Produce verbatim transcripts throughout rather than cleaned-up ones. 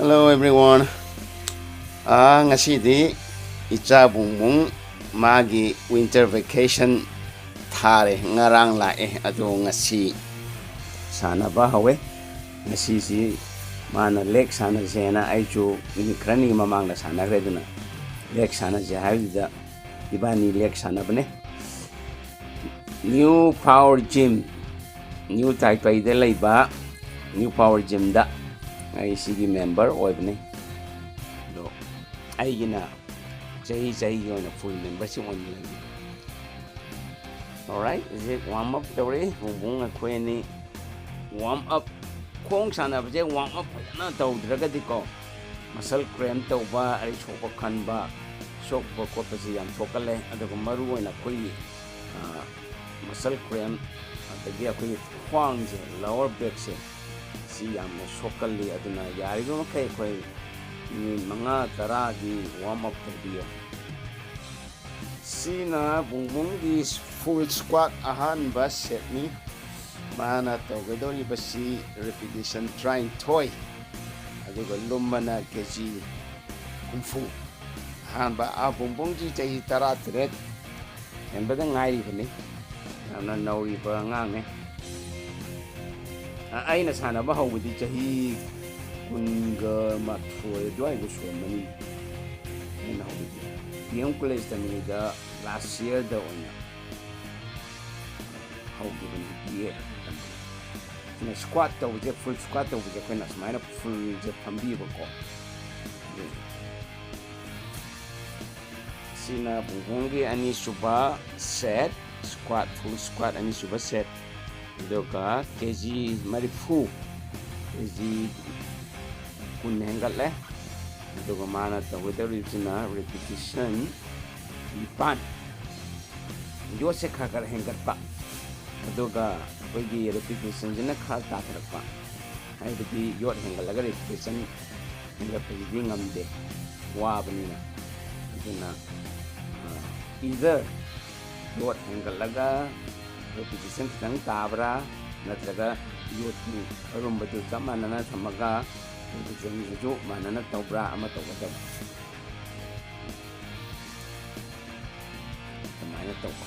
Hello everyone. ꯑꯥ, ꯉꯁꯤꯗꯤ ꯏꯆꯥ ꯕꯨꯡꯕꯨꯡ ꯃꯥꯒꯤ winter vacation ꯊꯥꯔꯦ, ꯉꯔꯥꯡ ꯂꯥꯛꯑꯦ꯫ ꯑꯗꯣ ꯉꯁꯤ ꯁꯥꯟꯅꯕ ꯍꯧꯋꯦ꯫ ꯉꯁꯤꯁꯤ ꯃꯥꯅ ꯂꯦꯛ ꯁꯥꯟꯅꯁꯦꯅ, ꯑꯩꯁꯨ ꯅꯨꯃꯤꯠ ꯈꯔꯅꯤꯒꯤ ꯃꯃꯥꯡꯗ ꯁꯥꯟꯅꯈ꯭ꯔꯦ꯫ ꯑꯗꯨꯅ ꯂꯦꯛ ꯁꯥꯟꯅꯁꯦ ꯍꯥꯏꯕꯗꯨꯗ ꯏꯕꯥꯅꯤ ꯂꯦꯛ ꯁꯥꯟꯅꯕꯅꯦ꯫ New Power Gym, ꯅ꯭ꯌꯨ ꯇꯥꯏꯄꯩꯗ ꯂꯩꯕ ꯅ꯭ꯌꯨ ꯄꯥꯋꯔ ꯖꯤꯝꯗ ꯑꯩ ꯁꯤꯒꯤ ꯃꯦꯝꯕꯔ ꯑꯣꯏꯕꯅꯤ꯫ ꯑꯗꯣ ꯑꯩꯒꯤꯅ ꯆꯍꯤ ꯆꯍꯤꯒꯤ ꯑꯣꯏꯅ ꯐꯨꯜ ꯃꯦꯝꯕꯔꯁꯤꯞ ꯑꯣꯏꯅ ꯂꯩ꯫ Alright, ꯍꯧꯖꯤꯛ ꯋꯥꯔꯝ ꯑꯞ ꯇꯧꯔꯤ꯫ ꯕꯨꯡꯕꯨꯡ ꯑꯩꯈꯣꯏ ꯑꯅꯤ ꯋꯥꯔꯝ ꯑꯞ, ꯈꯣꯡ ꯁꯥꯟꯅꯕꯁꯦ ꯋꯥꯔꯝ ꯑꯞ ꯐꯖꯅ ꯇꯧꯗ꯭ꯔꯒꯗꯤꯀꯣ, ꯃꯁꯜ ꯀ꯭ꯔꯦꯝ ꯇꯧꯕ, ꯑꯩ ꯁꯣꯛꯄ ꯈꯟꯕ, ꯁꯣꯛꯄ ꯈꯣꯠꯄꯁꯤ ꯌꯥꯝ ꯊꯣꯛꯀꯜꯂꯦ꯫ ꯑꯗꯨꯒ ꯃꯔꯨ ꯑꯣꯏꯅ ꯑꯩꯈꯣꯏꯒꯤ ꯃꯁꯜ ꯀ꯭ꯔꯦꯝ, ꯑꯗꯒꯤ ꯑꯩꯈꯣꯏꯒꯤ ꯈ꯭ꯋꯥꯡꯁꯦ, ꯂꯋꯔ ꯕꯦꯛꯁꯦ, ꯁꯤ ꯌꯥꯝꯅ ꯁꯣꯛꯀꯜꯂꯤ꯫ ꯑꯗꯨꯅ ꯌꯥꯔꯤꯕ ꯃꯈꯩ ꯑꯩꯈꯣꯏ ꯃꯤꯅꯤꯠ ꯃꯉꯥ ꯇꯔꯥꯗꯤ ꯋꯥꯔꯝ ꯑꯞ ꯇꯧꯕꯤꯌꯣ꯫ ꯁꯤꯅ ꯕꯨꯡꯕꯨꯡꯒꯤ ꯐꯨꯜ ꯁ꯭ꯀ꯭ꯋꯥꯠ ꯑꯍꯥꯟꯕ ꯁꯦꯠꯅꯤ꯫ ꯃꯥꯅ ꯇꯧꯒꯗꯧꯔꯤꯕꯁꯤ ꯔꯤꯄꯤꯇꯤꯁꯟ ꯇꯔꯥꯅꯤꯊꯣꯏ, ꯑꯗꯨꯒ ꯂꯨꯝꯕꯅ ꯀꯦ ꯖꯤ ꯍꯨꯝꯐꯨ꯫ ꯑꯍꯥꯟꯕ, ꯑꯥ, ꯕꯨꯡꯕꯨꯡꯁꯤ ꯆꯍꯤ ꯇꯔꯥꯇꯔꯦꯠ ꯍꯦꯟꯕꯗ ꯉꯥꯏꯔꯤꯕꯅꯤ꯫ ꯌꯥꯝꯅ ꯅꯧꯔꯤꯕ ꯑꯉꯥꯡꯅꯦ꯫ ꯑ-, ꯑꯩꯅ ꯁꯥꯟꯅꯕ ꯍꯧꯕꯗꯤ ꯆꯍꯤ ꯀꯨꯟꯒ ꯃꯥꯊꯣꯏ ꯑꯗꯨꯋꯥꯏꯗ ꯁꯨꯔꯝꯃꯅꯤ꯫ ꯑꯩꯅ ꯍꯧꯕꯗꯤ ꯗꯤ ꯑꯦꯝ ꯀꯣꯂꯦꯖ ꯇꯝꯃꯤꯉꯩꯗ ꯂꯥꯁ ꯌꯔꯗ ꯑꯣꯏꯅ ꯍꯧꯈꯤꯕꯅꯤ, ꯕꯤ ꯑꯦ ꯇꯝꯕꯗ꯫ ꯑꯗꯨꯅ ꯁ꯭ꯀ꯭ꯋꯥꯠ ꯇꯧꯕꯁꯦ, ꯐꯨꯜ ꯁ꯭ꯀ꯭ꯋꯥꯠ ꯇꯧꯕꯁꯦ ꯑꯩꯈꯣꯏꯅ ꯁꯨꯃꯥꯏꯅ ꯐꯨꯜꯁꯦ ꯐꯝꯕꯤꯕꯀꯣ꯫ ꯑꯗꯨ ꯁꯤꯅ ꯕꯨꯡꯕꯨꯡꯒꯤ ꯑꯅꯤꯁꯨꯕ ꯁꯦꯠ, ꯁ꯭ꯀ꯭ꯋꯥꯠ, ꯐꯨꯜ ꯁ꯭ꯀ꯭ꯋꯥꯠ ꯑꯅꯤꯁꯨꯕ ꯁꯦꯠ꯫ ꯑꯗꯨꯒ ꯀꯦ ꯖꯤ ꯃꯔꯤꯐꯨ, ꯀꯦ ꯖꯤ ꯀꯨꯟ ꯍꯦꯟꯒꯠꯂꯦ꯫ ꯑꯗꯨꯒ ꯃꯥꯅ ꯇꯧꯒꯗꯧꯔꯤꯕꯁꯤꯅ ꯔꯤꯄꯤꯇꯤꯁꯟ ꯅꯤꯄꯥꯟ, ꯌꯣꯠꯁꯦ ꯈꯔ ꯈꯔ ꯍꯦꯟꯒꯠꯄ, ꯑꯗꯨꯒ ꯑꯩꯈꯣꯏꯒꯤ ꯔꯤꯄꯤꯇꯤꯁꯟꯁꯤꯅ ꯈꯔ ꯇꯥꯊꯔꯛꯄ꯫ ꯍꯥꯏꯕꯗꯤ ꯌꯣꯠ ꯍꯦꯟꯒꯠꯂꯒ ꯔꯤꯄꯤꯇꯤꯁꯟ ꯍꯦꯟꯒꯠꯄꯁꯤꯗꯤ ꯉꯝꯗꯦ, ꯋꯥꯕꯅꯤꯅ꯫ ꯑꯗꯨꯅ ꯏꯗꯔ ꯌꯣꯠ ꯍꯦꯟꯒꯠꯂꯒ ꯔꯤꯄꯤꯇꯤꯁꯟ ꯈꯤꯇꯪ ꯇꯥꯕ꯭ꯔꯥ, ꯅꯠꯇ꯭ꯔꯒ ꯌꯣꯠꯀꯤ ꯑꯔꯨꯝꯕꯗꯨ ꯆꯞ ꯃꯥꯟꯅꯅ ꯊꯝꯃꯒ ꯄꯣꯖꯤꯁꯟꯁꯤꯁꯨ ꯃꯥꯟꯅꯅ ꯇꯧꯕ꯭ꯔꯥ ꯑꯃ ꯇꯧꯒꯗꯕ, ꯑꯗꯨꯃꯥꯏꯅ ꯇꯧꯕ꯫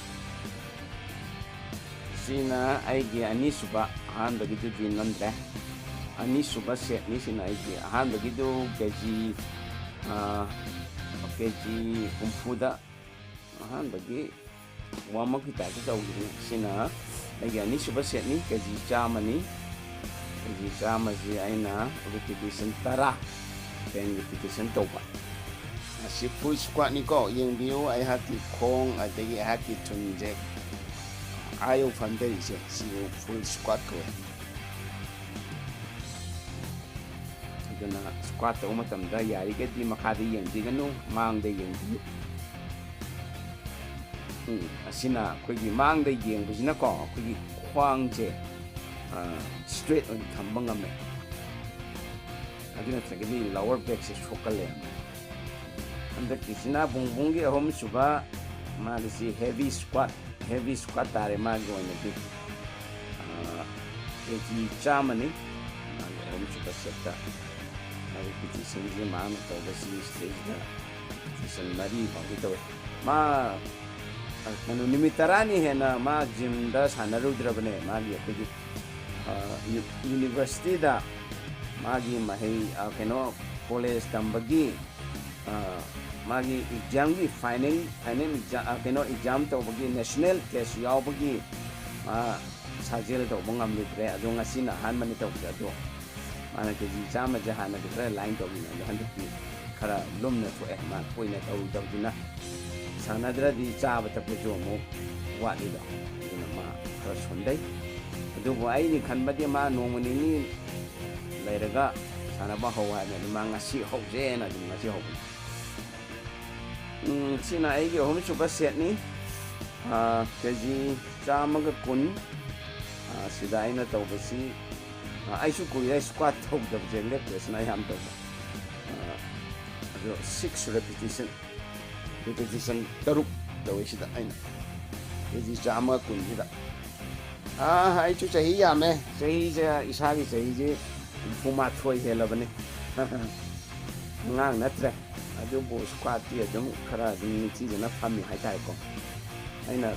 ꯁꯤꯅ ꯑꯩꯒꯤ ꯑꯅꯤꯁꯨꯕ, ꯑꯍꯥꯟꯕꯒꯤꯗꯨꯗꯤ ꯅꯝꯗ꯭ꯔꯦ꯫ ꯑꯅꯤꯁꯨꯕ ꯁꯦꯠꯅꯤ꯫ ꯁꯤꯅ ꯑꯩꯒꯤ ꯑꯍꯥꯟꯕꯒꯤꯗꯨ ꯀꯦ ꯖꯤ, ꯀꯦ ꯖꯤ ꯍꯨꯝꯐꯨꯗ ꯑꯍꯥꯟꯕꯒꯤ ꯋꯥꯔꯝ ꯑꯞꯀꯤ ꯇꯥꯏꯞꯇ ꯇꯧꯈꯤꯕꯅꯤ꯫ ꯁꯤꯅ ꯑꯩꯒꯤ ꯑꯅꯤꯁꯨꯕ ꯁꯦꯠꯅꯤ, ꯀꯦ ꯖꯤ ꯆꯥꯝꯃꯅꯤ꯫ ꯀꯦ ꯖꯤ ꯆꯥꯝꯃꯁꯤ ꯑꯩꯅ ꯔꯤꯄꯤꯇꯤꯁꯟ ꯇꯔꯥ, ꯇꯦꯟ ꯔꯤꯄꯤꯇꯤꯁꯟ ꯇꯧꯕ꯫ ꯑꯁꯤ ꯐꯨꯜ ꯁ꯭ꯀ꯭ꯋꯥꯠꯅꯤꯀꯣ꯫ ꯌꯦꯡꯕꯤꯌꯨ, ꯑꯩꯍꯥꯛꯀꯤ ꯈꯣꯡ ꯑꯗꯒꯤ ꯑꯩꯍꯥꯛꯀꯤ ꯊꯨꯟꯁꯦ ꯑꯥ ꯌꯧ ꯐꯝꯊꯔꯤꯁꯦ, ꯁꯤꯕꯨ ꯐꯨꯜ ꯁ꯭ꯀ꯭ꯋꯥꯠ ꯀꯧꯋꯦ꯫ ꯑꯗꯨꯅ ꯁ꯭ꯀ꯭ꯋꯥꯠ ꯇꯧꯕ ꯃꯇꯝꯗ ꯌꯥꯔꯤꯒꯗꯤ ꯃꯈꯥꯗ ꯌꯦꯡꯕꯤꯒꯅꯨ, ꯃꯥꯡꯗ ꯌꯦꯡꯕꯤꯌꯨ꯫ ꯎꯝ, ꯑꯁꯤꯅ ꯑꯩꯈꯣꯏꯒꯤ ꯃꯥꯡꯗ ꯌꯦꯡꯕꯁꯤꯅꯀꯣ, ꯑꯩꯈꯣꯏꯒꯤ ꯈ꯭ꯋꯥꯡꯁꯦ, ꯑ, ꯁ꯭ꯇ꯭ꯔꯦꯠ ꯑꯣꯏꯅ ꯊꯝꯕ ꯉꯝꯃꯦ꯫ ꯑꯗꯨ ꯅꯠꯇ꯭ꯔꯒꯗꯤ ꯂꯋꯔ ꯕꯦꯛꯁꯦ ꯁꯣꯛꯀꯜꯂꯦ꯫ ꯍꯟꯗꯛꯀꯤꯁꯤꯅ ꯕꯨꯡꯕꯨꯡꯒꯤ ꯑꯍꯨꯝꯁꯨꯕ, ꯃꯥꯒꯤꯁꯤ ꯍꯦꯚꯤ ꯁ꯭ꯀ꯭ꯋꯥꯠ, ꯍꯦꯚꯤ ꯁ꯭ꯀ꯭ꯋꯥꯠ ꯇꯥꯔꯦ ꯃꯥꯒꯤ ꯑꯣꯏꯅꯗꯤ꯫ ꯑ, ꯀꯦ ꯖꯤ ꯆꯥꯝꯃꯅꯤ ꯃꯥꯒꯤ ꯑꯍꯨꯝꯁꯨꯕ ꯁꯦꯠꯇ꯫ ꯃꯥꯒꯤ ꯔꯤꯄꯤꯇꯤꯁꯟꯁꯤ ꯃꯥꯅ ꯇꯧꯕꯁꯤ ꯁꯤꯗꯩꯁꯤꯗ ꯔꯤꯄꯤꯇꯤꯁꯟ ꯃꯔꯤ ꯐꯥꯎꯗꯤ ꯇꯧꯋꯤ꯫ ꯃꯥ, ꯑ, ꯀꯩꯅꯣ, ꯅꯨꯃꯤꯠ ꯇꯔꯥꯅꯤ ꯍꯦꯟꯅ ꯃꯥ ꯖꯤꯝꯗ ꯁꯥꯟꯅꯔꯨꯗ꯭ꯔꯕꯅꯦ꯫ ꯃꯥꯒꯤ ꯑꯩꯈꯣꯏꯒꯤ, ꯑ, ꯌꯨ-, ꯌꯨꯅꯤꯚꯔꯁꯤꯇꯤꯗ ꯃꯥꯒꯤ ꯃꯍꯩ, ꯑ, ꯀꯩꯅꯣ, ꯀꯣꯂꯦꯖ ꯇꯝꯕꯒꯤ, ꯑ, ꯃꯥꯒꯤ ꯑꯦꯛꯖꯥꯝꯒꯤ ꯐꯥꯏꯅꯦꯜ, ꯐꯥꯏꯅꯦꯜ ꯑꯦꯛꯖꯥꯝ, ꯑ, ꯀꯩꯅꯣ, ꯑꯦꯛꯖꯥꯝ ꯇꯧꯕꯒꯤ ꯅꯦꯁꯅꯦꯜ ꯇꯦꯁ ꯌꯥꯎꯕꯒꯤ ꯃꯥ ꯁꯥꯖꯦꯜ ꯇꯧꯕ ꯉꯝꯂꯨꯗ꯭ꯔꯦ꯫ ꯑꯗꯣ ꯉꯁꯤꯅ ꯑꯍꯥꯟꯕꯅꯤ ꯇꯧꯕꯁꯦ꯫ ꯑꯗꯣ ꯃꯥꯅ ꯀꯦ ꯖꯤ ꯆꯥꯝꯃꯁꯦ ꯍꯥꯟꯅꯗꯤ ꯈꯔ ꯂꯥꯏꯟ ꯇꯧꯕꯅꯦ, ꯑꯗꯣ ꯍꯟꯗꯛꯇꯤ ꯈꯔ ꯂꯨꯝꯅ ꯊꯣꯛꯑꯦ꯫ ꯃꯥ ꯀꯨꯏꯅ ꯇꯧꯔꯨꯗꯕꯗꯨꯅ ꯁꯥꯟꯅꯗ꯭ꯔꯗꯤ ꯆꯥꯕ ꯊꯛꯄꯁꯨ ꯑꯃꯨꯛ ꯋꯥꯠꯂꯤꯗꯣ, ꯑꯗꯨꯅ ꯃꯥ ꯈꯔ ꯁꯣꯟꯊꯩ꯫ ꯑꯗꯨꯕꯨ ꯑꯩꯅ ꯈꯟꯕꯗꯤ ꯃꯥ ꯅꯣꯡꯃ ꯅꯤꯅꯤ ꯂꯩꯔꯒ ꯁꯥꯟꯅꯕ ꯍꯧ ꯍꯥꯏꯕꯅꯤ꯫ ꯑꯗꯨ ꯃꯥ ꯉꯁꯤ ꯍꯧꯖꯦꯅ ꯑꯗꯨꯝ ꯉꯁꯤ ꯍꯧꯕꯅꯤ꯫ ꯎꯝ, ꯁꯤꯅ ꯑꯩꯒꯤ ꯑꯍꯨꯝꯁꯨꯕ ꯁꯦꯠꯅꯤ꯫ ꯑꯥ, ꯀꯦ ꯖꯤ ꯆꯥꯝꯃꯒ ꯀꯨꯟ꯫ ꯑꯥ, ꯁꯤꯗ ꯑꯩꯅ ꯇꯧꯕꯁꯤ, ꯑꯥ, ꯑꯩꯁꯨ ꯀꯨꯏꯔꯦ ꯁ꯭ꯀ꯭ꯋꯥꯠ ꯇꯧꯗꯕꯁꯦ, ꯂꯦꯞ ꯄ꯭ꯔꯦꯁꯅ ꯑꯌꯥꯝꯕ ꯇꯧꯕ꯫ ꯑꯥ, ꯑꯗꯣ ꯁꯤꯛꯁ ꯔꯦꯄꯤꯇꯤꯁꯟ, ꯔꯦꯄꯤꯇꯤꯁꯟ ꯇꯔꯨꯛ ꯇꯧꯋꯦ ꯁꯤꯗ ꯑꯩꯅ, ꯀꯦ ꯖꯤ ꯆꯥꯝꯃꯒ ꯀꯨꯟꯁꯤꯗ꯫ ꯑꯥ, ꯑꯩꯁꯨ ꯆꯍꯤ ꯌꯥꯝꯃꯦ꯫ ꯆꯍꯤꯁꯦ, ꯏꯁꯥꯒꯤ ꯆꯍꯤꯁꯦ ꯍꯨꯝꯐꯨ ꯃꯥꯊꯣꯏ ꯍꯦꯜꯂꯕꯅꯤ꯫ ꯑꯉꯥꯡ ꯅꯠꯇ꯭ꯔꯦ꯫ ꯑꯗꯨꯕꯨ squatꯇꯤ ꯑꯗꯨꯝ ꯈꯔ ꯑꯗꯨꯝ ꯅꯤꯡꯊꯤꯖꯅ ꯐꯝꯃꯤ ꯍꯥꯏꯇꯥꯔꯦꯀꯣ꯫ ꯑꯩꯅ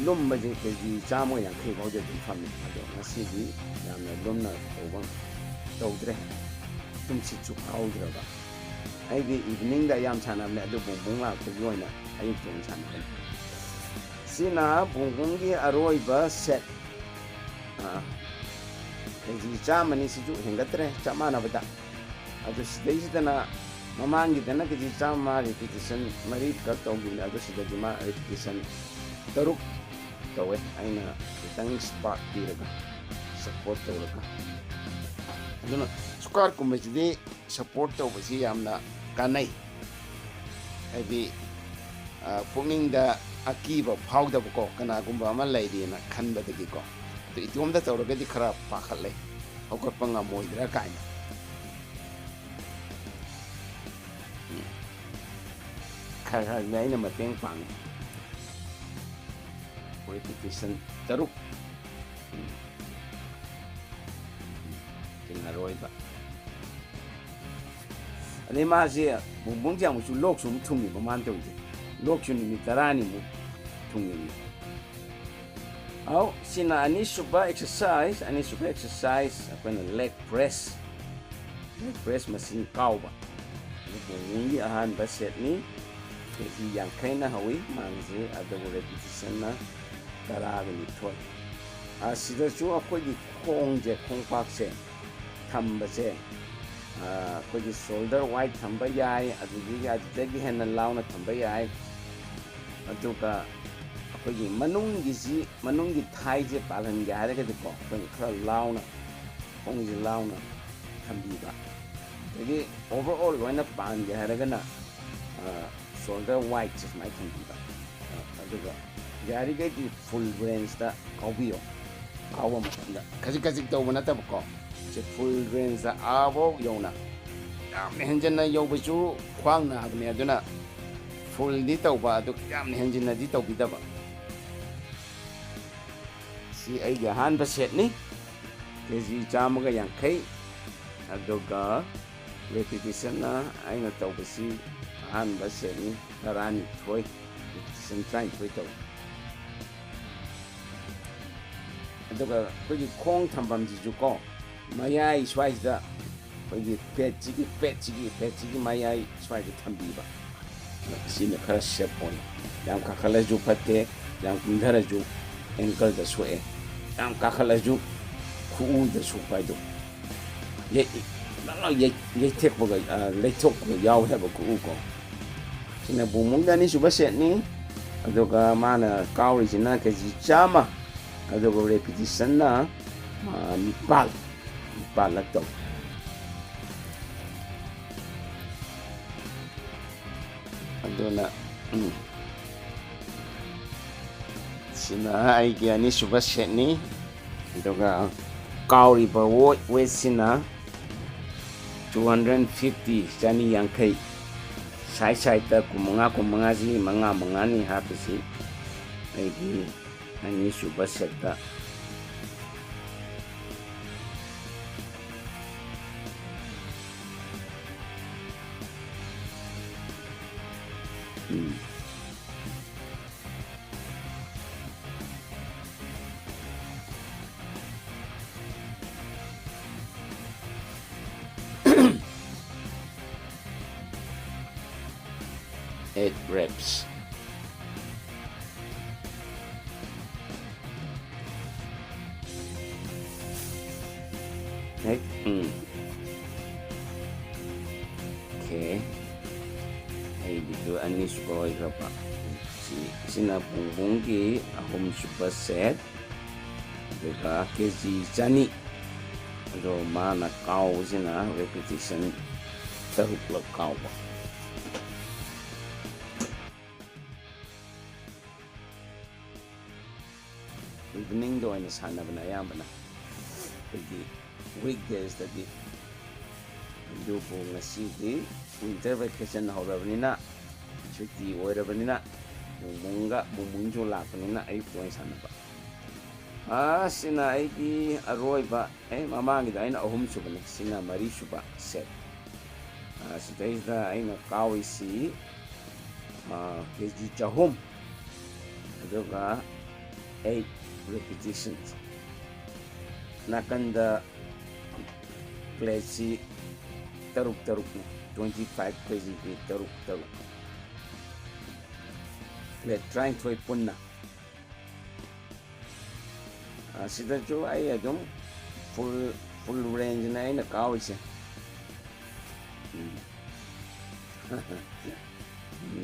ꯂꯨꯝꯕꯁꯦ ꯀꯦ ꯖꯤ ꯆꯥꯝꯃ ꯌꯥꯡꯈꯩ ꯐꯥꯎꯗꯤ ꯑꯗꯨꯝ ꯐꯝꯃꯤ꯫ ꯑꯗꯣ ꯉꯁꯤꯗꯤ ꯌꯥꯝꯅ ꯂꯨꯝꯅ ꯇꯧꯕ ꯇꯧꯗ꯭ꯔꯦ꯫ ꯇꯨꯝꯁꯤꯠꯁꯨ ꯐꯥꯍꯧꯗ꯭ꯔꯕ꯫ ꯑꯩꯗꯤ eveningꯗ ꯑꯌꯥꯝ ꯁꯥꯟꯅꯕꯅꯦ, ꯑꯗꯨ ꯕꯨꯡ ꯕꯨꯡ ꯂꯥꯛꯄꯒꯤ ꯑꯣꯏꯅ ꯑꯌꯨꯛꯇ ꯑꯣꯏꯅ ꯁꯥꯟꯅꯕꯅꯤ꯫ ꯁꯤꯅ ꯕꯨꯡ ꯕꯨꯡꯒꯤ ꯑꯔꯣꯏꯕ set꯫ ꯑꯥ, ꯀꯦ ꯖꯤ ꯆꯥꯝꯃꯅꯤ, ꯁꯤꯁꯨ ꯍꯦꯟꯒꯠꯇ꯭ꯔꯦ, ꯆꯞ ꯃꯥꯟꯅꯕꯗ꯫ ꯑꯗꯨ ꯁꯤꯗꯩꯁꯤꯗꯅ ꯃꯃꯥꯡꯒꯤꯗꯅ ꯀꯦ ꯖꯤ ꯆꯥꯝꯃ repetition ꯃꯔꯤꯈꯛ ꯇꯧꯈꯤꯕꯅꯦ, ꯑꯗꯨ ꯁꯤꯗꯗꯤ ꯃꯥ repetition ꯇꯔꯨꯛ ꯇꯧꯋꯦ꯫ ꯑꯩꯅ ꯈꯤꯇꯪ spark ꯄꯤꯔꯒ, support ꯇꯧꯔꯒ꯫ ꯑꯗꯨꯅ squatꯀꯨꯝꯕꯁꯤꯗꯤ support ꯇꯧꯕꯁꯤ ꯌꯥꯝꯅ ꯀꯥꯟꯅꯩ꯫ ꯍꯥꯏꯗꯤ, ꯑ, ꯄꯨꯛꯅꯤꯡꯗ ꯑꯀꯤꯕ ꯐꯥꯎꯗꯕꯀꯣ, ꯀꯅꯥꯒꯨꯝꯕ ꯑꯃ ꯂꯩꯔꯤꯅ ꯈꯟꯕꯗꯒꯤꯀꯣ꯫ ꯑꯗꯨ ꯏꯇꯣꯝꯇ ꯇꯧꯔꯒꯗꯤ ꯈꯔ ꯄꯥꯈꯠꯂꯦ, ꯍꯧꯒꯠꯄ ꯉꯝꯃꯣꯏꯗ꯭ꯔꯥ ꯀꯥꯏꯅ꯫ ꯎꯝ꯫ ꯈꯔ ꯈꯔꯗꯤ ꯑꯩꯅ ꯃꯇꯦꯡ ꯄꯥꯡꯉꯤ꯫ Repetition ꯇꯔꯨꯛ꯫ ꯎꯝ꯫ ꯁꯤꯅ ꯑꯔꯣꯏꯕ꯫ ꯑꯗꯩ ꯃꯥꯁꯦ ꯕꯨꯡ ꯕꯨꯡꯁꯦ ꯑꯃꯨꯛꯁꯨ ꯂꯣꯛꯁꯨ ꯑꯃꯨꯛ ꯊꯨꯡꯉꯤꯕ ꯃꯥꯅ ꯇꯧꯔꯤꯁꯦ꯫ ꯂꯣꯛꯁꯨ ꯅꯨꯃꯤꯠ ꯇꯔꯥꯅꯤꯃꯨꯛ ꯊꯨꯡꯉꯤꯕꯅꯤ꯫ ꯑꯧ, ꯁꯤꯅ ꯑꯅꯤꯁꯨꯕ exercise, ꯑꯅꯤꯁꯨꯕ exercise ꯑꯩꯈꯣꯏꯅ leg press꯫ Leg press ꯃꯁꯤꯡ ꯀꯥꯎꯕ꯫ ꯑꯗꯨ ꯕꯨꯡ ꯕꯨꯡꯒꯤ ꯑꯍꯥꯟꯕ setꯅꯤ꯫ ꯀꯦ ꯖꯤ ꯌꯥꯡꯈꯩꯅ ꯍꯧꯏ ꯃꯥꯡꯁꯤ, ꯑꯗꯨꯕꯨ repetitionꯅ ꯇꯔꯥꯒ ꯅꯤꯊꯣꯏ꯫ ꯑꯁꯤꯗꯁꯨ ꯑꯩꯈꯣꯏꯒꯤ ꯈꯣꯡꯁꯦ, ꯈꯣꯡꯄꯥꯛꯁꯦ ꯊꯝꯕꯁꯦ, ꯑ, ꯑꯩꯈꯣꯏꯒꯤ shoulder wide ꯊꯝꯕ ꯌꯥꯏ, ꯑꯗꯨꯗꯒꯤ, ꯑꯗꯨꯗꯒꯤ ꯍꯦꯟꯅ ꯂꯥꯎꯅ ꯊꯝꯕ ꯌꯥꯏ꯫ ꯑꯗꯨꯒ ꯑꯩꯈꯣꯏꯒꯤ ꯃꯅꯨꯡꯒꯤꯁꯤ, ꯃꯅꯨꯡꯒꯤ ꯊꯥꯏꯁꯦ ꯄꯥꯜꯍꯟꯒꯦ ꯍꯥꯏꯔꯒꯗꯤꯀꯣ, ꯑꯩꯈꯣꯏꯅ ꯈꯔ ꯂꯥꯎꯅ, ꯈꯣꯡꯁꯦ ꯂꯥꯎꯅ ꯊꯝꯕꯤꯕ꯫ ꯑꯗꯒꯤ overall ꯑꯣꯏꯅ ꯄꯥꯟꯒꯦ ꯍꯥꯏꯔꯒꯅ, ꯑ, shoulder wideꯁꯦ ꯁꯨꯃꯥꯏꯅ ꯊꯝꯕꯤꯕ꯫ ꯑ, ꯑꯗꯨꯒ ꯌꯥꯔꯤꯈꯩꯗꯤ full rangeꯇ ꯀꯥꯎꯕꯤꯌꯣ꯫ ꯀꯥꯎꯕ ꯃꯇꯝꯗ ꯈꯖꯤꯛ ꯈꯖꯤꯛ ꯇꯧꯕ ꯅꯠꯇꯕꯀꯣ, ꯁꯦ full rangeꯇ ꯑꯥꯐꯥꯎ ꯌꯧꯅ꯫ ꯌꯥꯝꯅ ꯍꯦꯟꯖꯟꯅ ꯌꯧꯕꯁꯨ ꯈ꯭ꯋꯥꯡ ꯅꯥꯕꯅꯦ, ꯑꯗꯨꯅ fullꯗꯤ ꯇꯧꯕ, ꯑꯗꯨ ꯌꯥꯝꯅ ꯍꯦꯟꯖꯤꯟꯅꯗꯤ ꯇꯧꯕꯤꯗꯕ꯫ ꯁꯤ ꯑꯩꯒꯤ ꯑꯍꯥꯟꯕ ꯁꯦꯠꯅꯤ, ꯀꯦ ꯖꯤ ꯆꯥꯝꯃꯒ ꯌꯥꯡꯈꯩ꯫ ꯑꯗꯨꯒ ꯔꯦꯄꯤꯇꯤꯁꯟꯅ ꯑꯩꯅ ꯇꯧꯕꯁꯤ ꯑꯍꯥꯟꯕ ꯁꯦꯠꯅꯤ, ꯇꯔꯥꯅꯤꯊꯣꯏ, ꯔꯦꯄꯤꯇꯤꯁꯟ ꯇꯔꯥꯅꯤꯊꯣꯏ ꯇꯧꯏ꯫ ꯑꯗꯨꯒ ꯑꯩꯈꯣꯏꯒꯤ ꯈꯣꯡ ꯊꯝꯐꯝꯁꯤꯁꯨ ꯀꯣ, ꯃꯌꯥꯏ ꯁ꯭ꯋꯥꯏꯁꯤꯗ ꯑꯩꯈꯣꯏꯒꯤ ꯐꯦꯠꯁꯤꯒꯤ, ꯐꯦꯠꯁꯤꯒꯤ, ꯐꯦꯠꯁꯤꯒꯤ ꯃꯌꯥꯏ ꯁ꯭ꯋꯥꯏꯗ ꯊꯝꯕꯤꯕ꯫ ꯁꯤꯅ ꯈꯔ ꯁꯦꯞ ꯑꯣꯏ꯫ ꯌꯥꯝ ꯀꯥꯈꯠꯂꯁꯨ ꯐꯠꯇꯦ, ꯌꯥꯝ ꯀꯨꯝꯊꯔꯁꯨ ꯑꯦꯡꯀꯜꯗ ꯁꯣꯛꯑꯦ, ꯌꯥꯝ ꯀꯥꯈꯠꯂꯁꯨ ꯈꯨꯎꯗ ꯁꯣꯛꯄ ꯍꯥꯏꯗꯣ꯫ ꯌꯩ-, ꯌꯩ-, ꯌꯩꯊꯦꯛꯄꯒ, ꯑ, ꯂꯩꯊꯣꯛꯄꯒ ꯌꯥꯎꯋꯦ ꯍꯥꯏꯕ ꯈꯨꯎ ꯀꯣ꯫ ꯁꯤꯅ ꯕꯨꯡꯕꯨꯡꯒꯤ ꯑꯅꯤꯁꯨꯕ ꯁꯦꯠꯅꯤ꯫ ꯑꯗꯨꯒ ꯃꯥꯅ ꯀꯥꯎꯔꯤꯁꯤꯅ ꯀꯦ ꯖꯤ ꯆꯥꯝꯃ, ꯑꯗꯨꯒ ꯔꯦꯄꯤꯇꯤꯁꯟꯅ, ꯑ, ꯅꯤꯄꯥꯜ, ꯅꯤꯄꯥꯜꯂꯛ ꯇꯧ꯫ ꯑꯗꯨꯅ, ꯎꯝ꯫ ꯁꯤꯅ ꯑꯩꯒꯤ ꯑꯅꯤꯁꯨꯕ ꯁꯦꯠꯅꯤ꯫ ꯑꯗꯨꯒ ꯀꯥꯎꯔꯤꯕ ꯋꯦꯠ, ꯋꯦꯠꯁꯤꯅ two hundred fifty, ꯆꯅꯤ ꯌꯥꯡꯈꯩ꯫ ꯁꯥꯏꯠ ꯁꯥꯏꯠꯇ ꯀꯨꯟꯃꯉꯥ, ꯀꯨꯟꯃꯉꯥꯁꯤ ꯃꯉꯥ ꯃꯉꯥꯅꯤ ꯍꯥꯞꯄꯤꯁꯤ꯫ ꯑꯩꯒꯤ ꯑꯅꯤꯁꯨꯕ ꯁꯦꯠꯇ꯫ ꯎꯝ꯫ Eight reps. ꯍꯦꯛ, ꯎꯝ꯫ ꯑꯣꯀꯦ꯫ ꯑꯩꯒꯤꯗꯨ ꯑꯅꯤꯁꯨꯕ ꯑꯣꯏꯈ꯭ꯔꯕ꯫ ꯁꯤ, ꯁꯤꯅ ꯕꯨꯡꯕꯨꯡꯒꯤ ꯑꯍꯨꯝꯁꯨꯕ ꯁꯦꯠ꯫ ꯑꯗꯨꯒ ꯀꯦ ꯖꯤ ꯆꯅꯤ꯫ ꯑꯗꯣ ꯃꯥꯅ ꯀꯥꯎꯕꯁꯤꯅ ꯔꯦꯄꯤꯇꯤꯁꯟ ꯇꯔꯨꯛꯂꯛ ꯀꯥꯎꯕ꯫ ꯏꯚꯤꯅꯤꯡꯗ ꯑꯣꯏꯅ ꯁꯥꯟꯅꯕꯅ ꯑꯌꯥꯝꯕꯅ ꯑꯩꯈꯣꯏꯒꯤ ꯋꯤꯛ ꯗꯦꯖꯇꯗꯤ꯫ ꯑꯗꯨꯕꯨ ꯉꯁꯤꯗꯤ ꯋꯤꯟꯇꯔ ꯚꯦꯀꯦꯁꯟ ꯍꯧꯔꯕꯅꯤꯅ, ꯁꯨꯇꯤ ꯑꯣꯏꯔꯕꯅꯤꯅ, ꯕꯨꯡꯕꯨꯡꯒ, ꯕꯨꯡꯕꯨꯡꯁꯨ ꯂꯥꯛꯄꯅꯤꯅ ꯑꯌꯨꯛꯇ ꯑꯣꯏꯅ ꯁꯥꯟꯅꯕ꯫ ꯑꯥ, ꯁꯤꯅ ꯑꯩꯒꯤ ꯑꯔꯣꯏꯕ, ꯑꯦ, ꯃꯃꯥꯡꯒꯤꯗ ꯑꯩꯅ ꯑꯍꯨꯝ ꯁꯨꯕꯅꯤ, ꯁꯤꯅ ꯃꯔꯤ ꯁꯨꯕ set꯫ ꯑꯥ, ꯁꯤꯗꯩꯁꯤꯗ ꯑꯩꯅ ꯀꯥꯎꯔꯤꯁꯤ, ꯑꯥ, ꯀꯦ ꯖꯤ ꯆꯍꯨꯝ, ꯑꯗꯨꯒ eight repetitions꯫ ꯅꯥꯀꯟꯗ plateꯁꯤ ꯇꯔꯨꯛ ꯇꯔꯨꯛꯅꯤ, twenty five ꯀꯦ ꯖꯤꯒꯤ ꯇꯔꯨꯛ ꯇꯔꯨꯛ, plate ꯇꯔꯥꯅꯤꯊꯣꯏ ꯄꯨꯟꯅ꯫ ꯑꯁꯤꯗꯁꯨ ꯑꯩ ꯑꯗꯨꯝ full, full rangeꯅꯦ ꯑꯩꯅ ꯀꯥꯎꯔꯤꯁꯦ꯫ ꯎꯝ꯫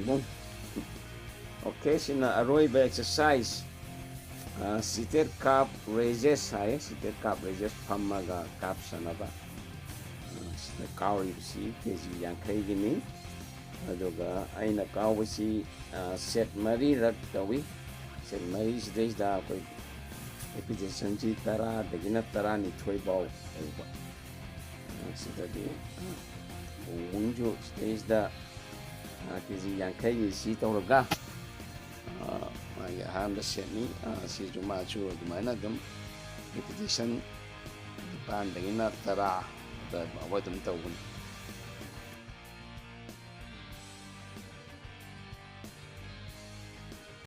ꯎꯝ꯫ Okay, ꯁꯤꯅ ꯑꯔꯣꯏꯕ exercise꯫ ꯑ, seated calf raises ꯍꯥꯏ꯫ Seated calf raises, ꯐꯝꯃꯒ calf ꯁꯥꯟꯅꯕ꯫ ꯑ, ꯁꯤꯗ ꯀꯥꯎꯔꯤꯕꯁꯤ ꯀꯦ ꯖꯤ ꯌꯥꯡꯈꯩꯒꯤꯅꯤ꯫ ꯑꯗꯨꯒ ꯑꯩꯅ ꯀꯥꯎꯕꯁꯤ, ꯑ, set ꯃꯔꯤꯔꯛ ꯇꯧꯏ꯫ Set ꯃꯔꯤꯁꯤꯗꯩꯁꯤꯗ ꯑꯩꯈꯣꯏ repetitionꯁꯤ ꯇꯔꯥꯗꯒꯤꯅ ꯇꯔꯥꯅꯤꯊꯣꯏ ꯐꯥꯎ ꯇꯧꯕ꯫ ꯑ, ꯁꯤꯗꯗꯤ, ꯑ, ꯕꯨꯡ ꯕꯨꯡꯁꯨ ꯁꯤꯗꯩꯁꯤꯗ, ꯑ, ꯀꯦ ꯖꯤ ꯌꯥꯡꯈꯩꯒꯤ ꯁꯤ ꯇꯧꯔꯒ, ꯑ, ꯃꯥꯒꯤ ꯑꯍꯥꯟꯕ setꯅꯤ꯫ ꯑ, ꯁꯤꯁꯨ ꯃꯥꯁꯨ ꯑꯗꯨꯃꯥꯏꯅ ꯑꯗꯨꯝ repetition ꯅꯤꯄꯥꯟꯗꯒꯤꯅ ꯇꯔꯥ ꯑꯗꯨꯋꯥꯏ ꯐꯥꯎꯕ ꯑꯗꯨꯝ ꯇꯧꯕꯅꯤ꯫